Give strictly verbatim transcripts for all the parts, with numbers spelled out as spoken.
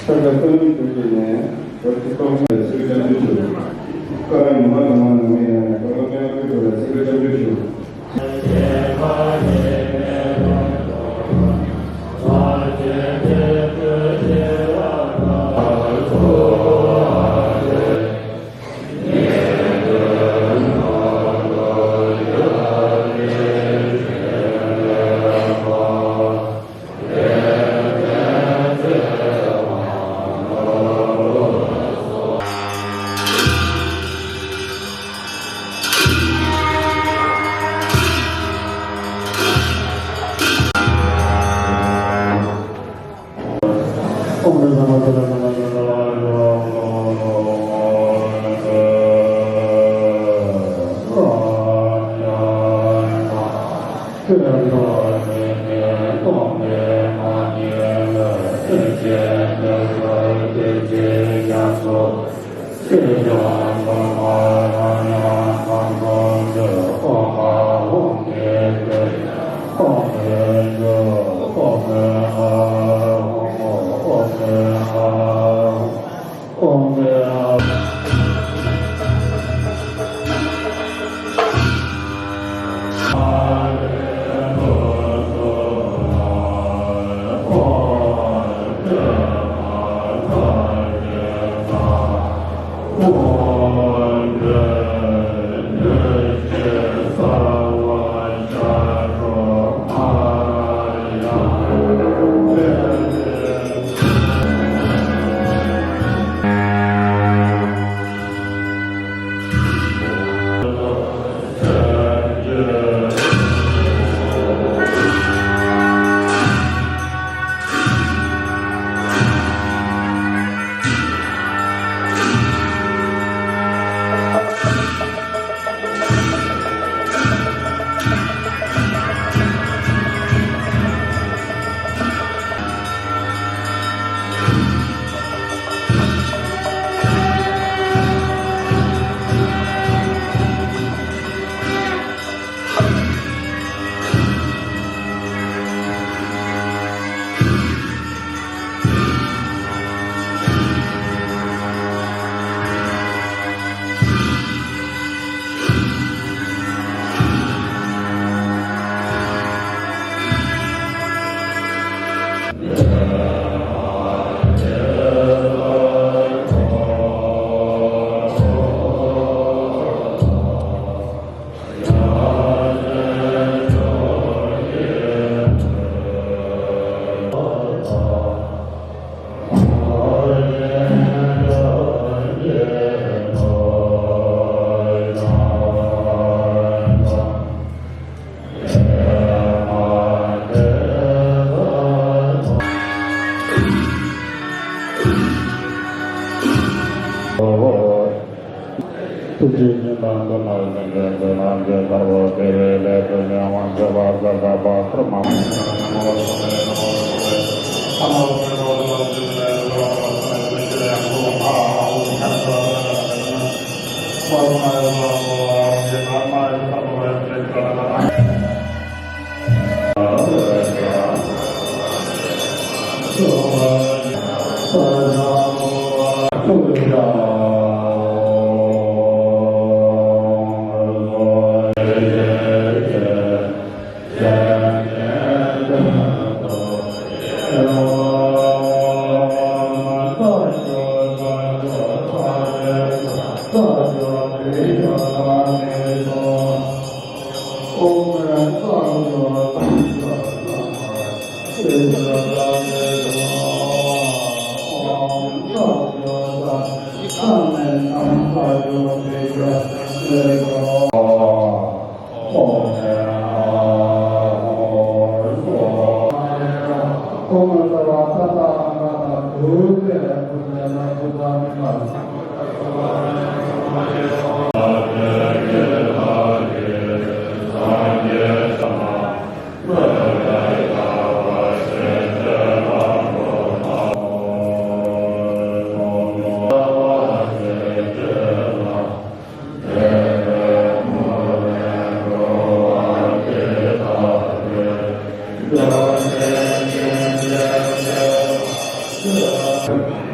ས་ཆ་སྟོང་ཉིད་དུ་སྐྱེས་ནས་རོ་ཁྱི་སྟོང་ཆ་ལ་ཚིག་སྐྱབས་འཇུག་ཞུ། ཀ་ར་ཉི་མ་དང་མ་ནང་མི་ཡང་ཀ་ར་ཀ་ཡང་ཀི་ཏུ་ལ་ཚིག་སྐྱབས་འཇུག་ཞུ། ཐུགས་རྗེ་ཆེ། ཐུགས་རྗེ་ཆེ།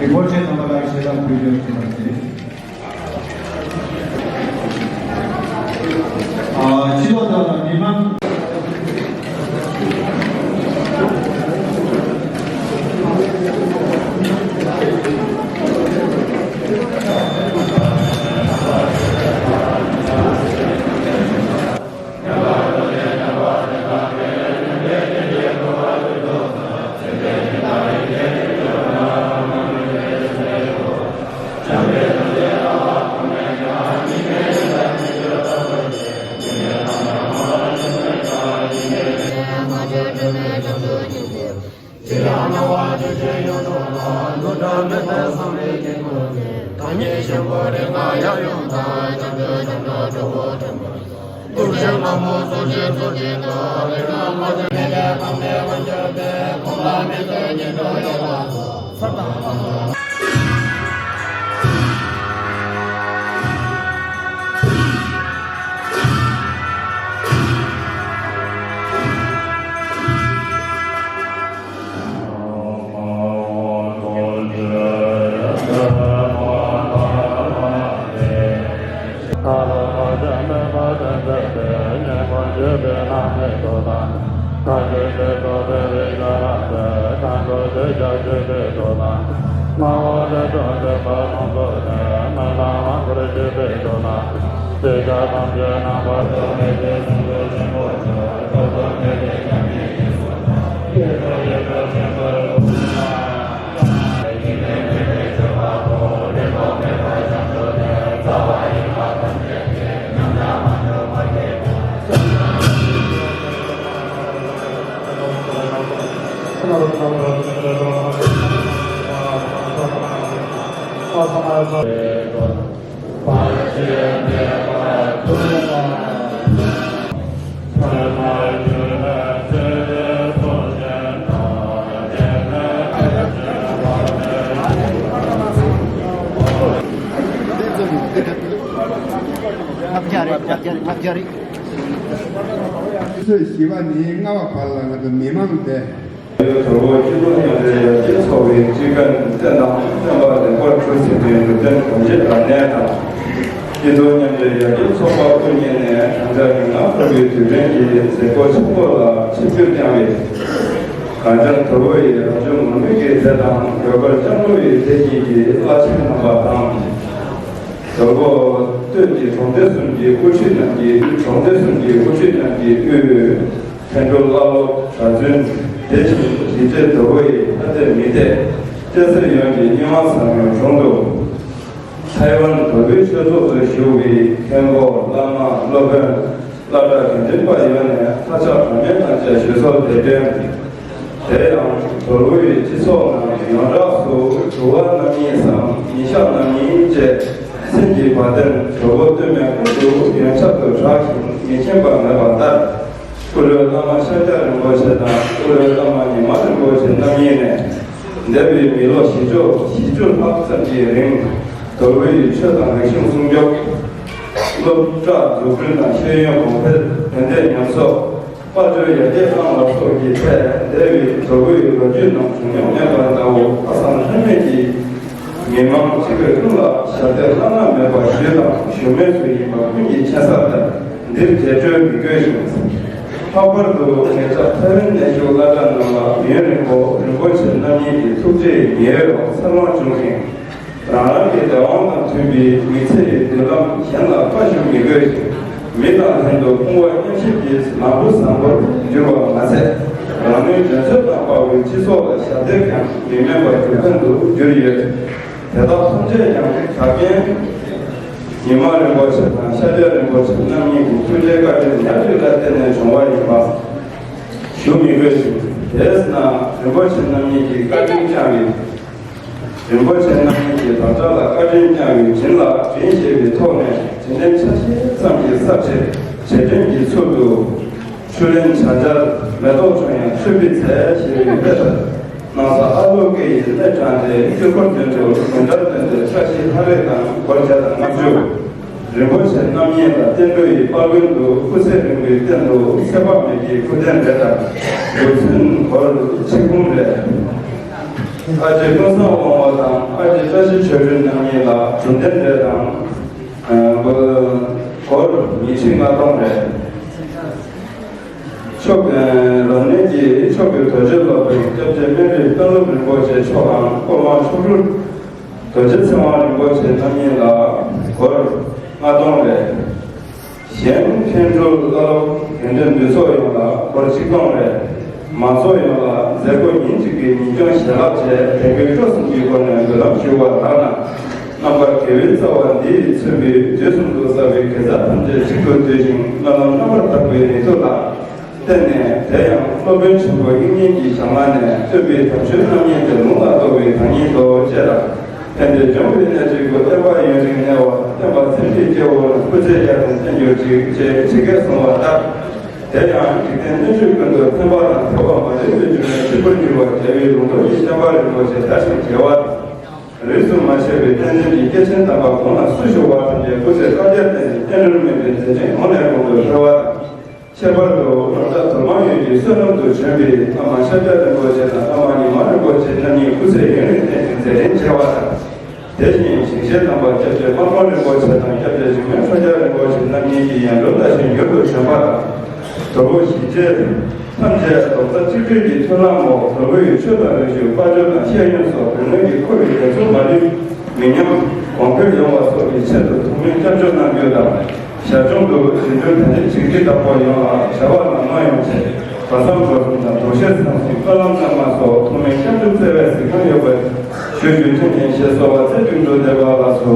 རིན་པོ་ཆེ་རྣམ་པ་ལ་ཞལ་ལག་ཕུལ་རྒྱུ་ཞུ་བ་བྱེད། ཨ། སྤྱི་ཚོགས་དང་མི་མང་ཚོས་བཞི་པ་ནས་ལྔ་པ་བར་ལ་ང་ཚོ་མི་མང་སྟེ། དོལ་པོ་སྤྱི་ཚོགས་མཉམ་འབྲེལ་ཡར་རྒྱས་ཚོགས་པའི་སྤྱི་ཁང་བསྟན་དང་བསྟན་པ་རིམ་པར་གྲུ་ཟིན་པའི་འགྲོ་དོན་གོམས་གཤིས་དྲང་གནས་དང་། སྤྱི་ཚོགས་མཉམ་འབྲེལ་ཡར་རྒྱས་ཚོགས་པ་དབུ་བརྙེས་ནས་བགྲང་བྱ་ཉིན་གང་འཁོར་བའི་དུས་དྲན་གྱི་གཟིགས་སྐོར་ཆེན་པོ་ལ་ཆིབས་བསྒྱུར་བསྐྱངས་པའི་གངས་ལྗོངས་དོལ་པོ་ཡི་རང་བྱུང་ངུར་སྨྲིག་གི་མཛེས་དང་ཡོད་དཀར་ལྕང་ལོ་ཡི་ལྷས་སྐྱིད་ཀྱི་བླ་ཆེན་རྣམ་པ་དང་། དོལ་པོ་སྟོད་ཀྱི་གྲོང་སྡེ་གསུམ་གྱི་དབུ་ཁྲིད་རྣམས་ཀྱིས། གྲོང་སྡེ་གསུམ་གྱི་དབུ་ཁྲིད་རྣམས་ཀྱིས་དབུས། མཁན་སྤྲུལ་བླ་སློབ་གྲྭ་བཙུན། དེ་བཞིན་རིན་བྲལ་དོལ་པོ་ཡི་ཐ་དད་མི་སྡེ། སྐྱ་སེར་ཡོངས་ཀྱི་སྙན་དབང་ཟབ་མོའི་དྲུང་དུ། ཐའེ་ཝན་དོལ་པོའི་ཆོས་ཚོགས་སུ་ཞུགས་པའི་མཁན་པོ། བླ་མ། སློབ་དཔོན། སློབ་གྲྭ་འགན་འཛིན་པ་ཡོངས་ནས་ལྷ་ཕྱག་གྲངས་མེད་བཏང་བྱས་ཞུ་གསོལ་འདེབས་དོན། དེ་ཡང་དོལ་པོ་ཡི་སྤྱི་ཚོགས་ནང་ཡོངས་གྲགས་སུ་དུ་བ་རྣམ་གཉིས་སམ་ཉིན་ཞག་རྣམ་གཉིས་བཅས་སེམས་ཀྱི་བ་དན་དོལ་པོ་སྟོད་སྨད་ཀུན་ཏུ་ཡོངས་ཁྱབ་ཏུ་གྲགས་ཤིང་མི་མཁྱེན་པ་མེད་པ་ལྟར། སྐུ་ལུས་བླ་མ་ཤཱཀྱ་རིན་པོ་ཆེ་དང་སྐུ་ལུས་བླ་མ་ཉི་མ་རིན་པོ་ཆེ་རྣམ་གཉིས་ནས་འདས་པའི་མི་ལོ་བཞི་བཅུ་བཞི་བཅུ་ལྷག་ཙམ་གྱི་རིང་དོལ་པོ་ཡི་ཆོས་དང་རིག་གཞུང་སྲུང་སྐྱོབ། སློབ་གྲྭ་འཛུགས་སྐྲུན་དང་ཤེས་ཡོན་གོང་འཕེལ། དད་ལྡན་ཉམས་གསོ། དཔལ་འབྱོར་ཡར་རྒྱས་གཏོང་བ་སོགས་ཀྱི་ཐད་འདས་པའི་དོལ་པོ་ཡི་ལོ་རྒྱུས་ནང་བྱུང་མྱོང་མེད་པ་ལྟ་བུ་ལྷག་བསམ་ལྷད་མེད་ཀྱིས་མི་མང་སྤྱི་པའི་ཀུན་ལ་ཞབས་འདེགས་བླ་ན་མེད་པ་ཞུས་དང་ཞུ་མུས་སུ་ཡིན་པ་ཀུན་གྱིས་མཁྱེན་གསལ་ལྟར་འདིར་རྒྱས་སྤྲོས་མི་དགོས་ཤིང་། ལྷག་པར་དུ་ངེད་ཅག་ཐའེ་ཝན་གནས་བཞུགས་སློབ་གྲྭ་ནང་ལ་ཡུན་རིང་པོ་རིན་པོ་ཆེ་རྣམ་གཉིས་ཀྱི་ཐུགས་རྗེའི་ཉེ་འོད་འོག་འཚར་ལོངས་བྱུང་ཞིང་། རང་རང་གི་བདེན་དཔང་དང་མཐུན་པའི་མི་ཚེ་ཡི་མདུན་ལམ་གཞན་ལ་དཔའ་ཞུམ་མི་དགོས་ཤིང་། མི་དང་ལྷན་དུ་སྐུ་ངོ་མཉམ་གཤིབ་ཀྱིས་ལམ་བུ་བཟང་པོར་བསྒྱུར་བ་མ་ཟད། རང་ནུས་འདོད་ཚོད་དང་དཔའ་བོས་སྤྱི་ཚོགས་ལ་ཞབས་འདེགས་ཀྱང་མི་དམན་པར་སྒྲུབ་མཁན་དུ་གྱུར་ཡོད། དེ་དག་ཐམས་ཅད་ཀྱང་གྲགས་རྒན་ཉི་མ་རིན་པོ་ཆེ་དང་ཤཱཀྱ་རིན་པོ་ཆེ་རྣམ་གཉིས་ཀྱི་ཐུགས་རྗེའི་བཀའ་དྲིན་ཉག་གཅིག་ལ་བརྟེན་ནས་བྱུང་བ་ཡིན་པ་ཞུ་མི་དགོས་ཤིང་། དེས་ན་རིན་པོ་ཆེ་རྣམ་གཉིས་ཀྱིས་བཀའ་དྲིན་བསྐྱངས་པའི། རིན་པོ་ཆེ་རྣམ་གཉིས་ཀྱིས་བདག་ཅག་ལ་བཀའ་དྲིན་བསྐྱངས་པའི་དྲིན་ལ་དྲིན་ཞེས་པའི་ཐོག་ནས་དྲིན་ལན་ཆ་ཤས་ཙམ་གྱི་ཚབ་ཆེད་རྗེས་དྲན་གྱི་ཚུལ་དུ། ཆུ་ལེན་བྱ་འཇར་མེ་ཏོག་ཆུང་ཡང་མཆོད་པའི་ཚལ་ཞེས་པའི་དཔེ་ལྟར། ན་བཟའ་ཨ་ལོ་ཀེ་ཡི་གནས་དྲངས་ཏེ། དཀྱིལ་འཁོར་མདུན་དུ་མཎྜལ་སྟོན་ཏེ། ཕྱག་བཞི་ལྷ་རེ་དང་སྒོར་བརྒྱ་དང་ལྔ་བཅུ། རིན་པོ་ཆེ་རྣམ་གཉིས་ལ་བརྟན་གྲོལ་ཡི་དཔལ་མགོན་དུ། སྐུ་ཚེ་རིང་པོའི་རྟེན་དུ་ཚེ་དཔག་མེད་ཀྱི་སྐུ་རྟེན་རེ་དང་། རྒྱུ་མཚན་སྒོར་ཆིག་འབུམ་རེ། ཨ་ཅེ་ཀུན་བཟང་དབང་པོ་དང་ཨ་ཅེ་བཀྲ་ཤིས་ཆོས་སྒྲོན་རྣམ་གཉིས་ལ་གྲུབ་རྟེན་རེ་དང་། ཨ་སྒོར་ཉི་ཁྲི་ལྔ་སྟོང་རེ། མཆོག་རབ་གནས་ཀྱི་མཆོག་གི་རྡོ་རྗེ་སློབ་དཔོན་སྐྱབས་རྗེ་སྨན་རི་དཔོན་སློབ་རིན་པོ་ཆེ་མཆོག་དང་སློབ་མ་མཆོག་སྤྲུལ་རྡོ་རྗེ་ཚེ་དབང་རིན་པོ་ཆེ་རྣམ་གཉིས་ལ་སྒོར་ལྔ་སྟོང་རེ། གཞན་མཁན་སྤྲུལ་བླ་སློབ་དགེ་འདུན་འདུས་ཚོགས་ཡོངས་ལ་སྒོར་ཆིག་སྟོང་རེ། མང་ཚོགས་ཡོངས་ལ་མཛད་སྒོ་ཉིན་གཅིག་གི་ཉིན་སྐྱོང་ཞལ་ལག་བཅས་དད་གུས་སྤྲོ་གསུམ་གྱི་སྒོ་ནས་འབུལ་ལམ་ཞུ་བ་ལགས་ན། རྣམ་པར་དགེ་བའི་རྩ་བ་འདིས་མཚོན་པའི་དུས་གསུམ་དུ་བསགས་པའི་དགེ་རྩ་ཐམས་ཅད་གཅིག་ཏུ་བསྡུས་ཤིང་སྨོན་ལམ་རྣམ་པར་དག་པའི་ནུས་མཐུ་ལ་བརྟེན་ནས། དེ་ཡང་སློབ་དཔོན་ཆེན་པོ་དབྱིག་གཉེན་གྱི་ཞལ་སྔ་ནས་སྟོན་པའི་དམ་ཆོས་རྣམ་གཉིས་ཏེ་ལུང་ལ་རྟོགས་པའི་བདག་ཉིད་དོ། ཅེས་དང་། ཕན་བདེ་འབྱུང་བའི་གནས་གཅིག་པུ། བསྟན་པ་ཡུན་རིང་གནས་པ། བསྟན་པ་ཚེ་འདིར་སྐྱེ་བོ་ལ། སྐུ་ཚེ་བསྐྱར་དུ་བརྟན་གྱུར་ཅིག་ཅེས་ཇི་སྐད་གསུངས་པ་ལྟར། དེ་ཡང་འཇིག་རྟེན་གནས་ཆོས་ཀུན་ཏུ་ཕན་པ་དང་། ཐོས་པ་མ་ལུས་པའི་འབྱུང་གནས་གཅིག་པུར་གྱུར་པ་རྒྱལ་བའི་ལུང་རྟོགས་ཀྱི་བསྟན་པ་རིན་པོ་ཆེ་དར་ཞིང་རྒྱས་པ་དང་། རིས་སུ་མ་ཆད་པའི་བསྟན་འཛིན་གྱི་སྐྱེས་ཆེན་དམ་པ་དགོངས་ལ་སུ་ཞུགས་པ་ཐམས་ཅད་སྐུ་ཚེ་བསྐལ་བརྒྱར་བརྟན་ཅིང་བསྟན་འགྲོར་སྨིན་པའི་མཛད་འཕྲིན་གོང་ནས་གོང་དུ་འཕེལ་བ་དང་། ཁྱད་པར་དུ་རབ་བྱ་དོལ་མང་ཡུལ་གྱི་བསོད་ནམས་དུ་བྱོན་པའི་བླ་མ་ཤཱཀྱ་རིན་པོ་ཆེ་དང་བླ་མ་ཉི་མ་རིན་པོ་ཆེ་རྣམ་གཉིས་སྐུ་ཚེ་ཡུན་རིང་བརྟན་ཅིང་མཛད་འཕྲིན་རྒྱས་པ་དང་། དེ་བཞིན་ཞིང་གཤེགས་དམ་པ་སྐྱབས་རྗེ་དམར་མོ་རིན་པོ་ཆེ་དང་སྐྱབས་རྗེ་འཇིགས་མེད་ཁྲོ་རྒྱལ་རིན་པོ་ཆེ་རྣམ་གཉིས་ཀྱི་ཡང་སྤྲུལ་བླ་ཆེན་མྱུར་དུ་བྱོན་པ་དང་། དོལ་པོ་གཞིས་བྱེས་ཐམས་ཅད་རྡོག་རྩ་གཅིག་སྒྲིལ་གྱི་མཐུན་ལམ་འོག་དོལ་པོའི་ཆོས་དང་རིག་གཞུང་དཔལ་འབྱོར་དང་ཤེས་ཡོན་སོགས་སྡུག་བསྔལ་གྱིས་འཁོར་བའི་རྒྱ་མཚོ་མ་ལུས་མི་ཉམས་གོང་འཕེལ་ཡོང་བ་སོགས་ཀྱི་ཆེད་དུ་ཐུགས་སྨོན་སྐྱབས་འཇུག་གནང་རྒྱུ་དང་། ཞར་བྱུང་དུ་རྗེ་བཙུན་དར་རྒྱས་ཆིག་སྒྲིལ་བདག་པོ་ཡོངས་ལ་བྱ་བ་ལམ་ལྷོང་ཡོང་ཆེད་གྲོགས་བསམ་སྒོ་གསུམ་དང་དོ་ཤལ་ཚང་གསུམ་སྨོན་ལམ་གནང་བ་སོགས་ཐུགས་སྨོན་སྐྱབས་འཇུག་བརྩེ་བས་གཟིགས་སྐྱོང་ཡོད་པར་ཞུ་རྒྱུ་མཐུན་རྐྱེན་ཞེས་གསོལ་བ་སྩལ་དུ་འགྲོ་བདེ་བ་ལགས་སོ།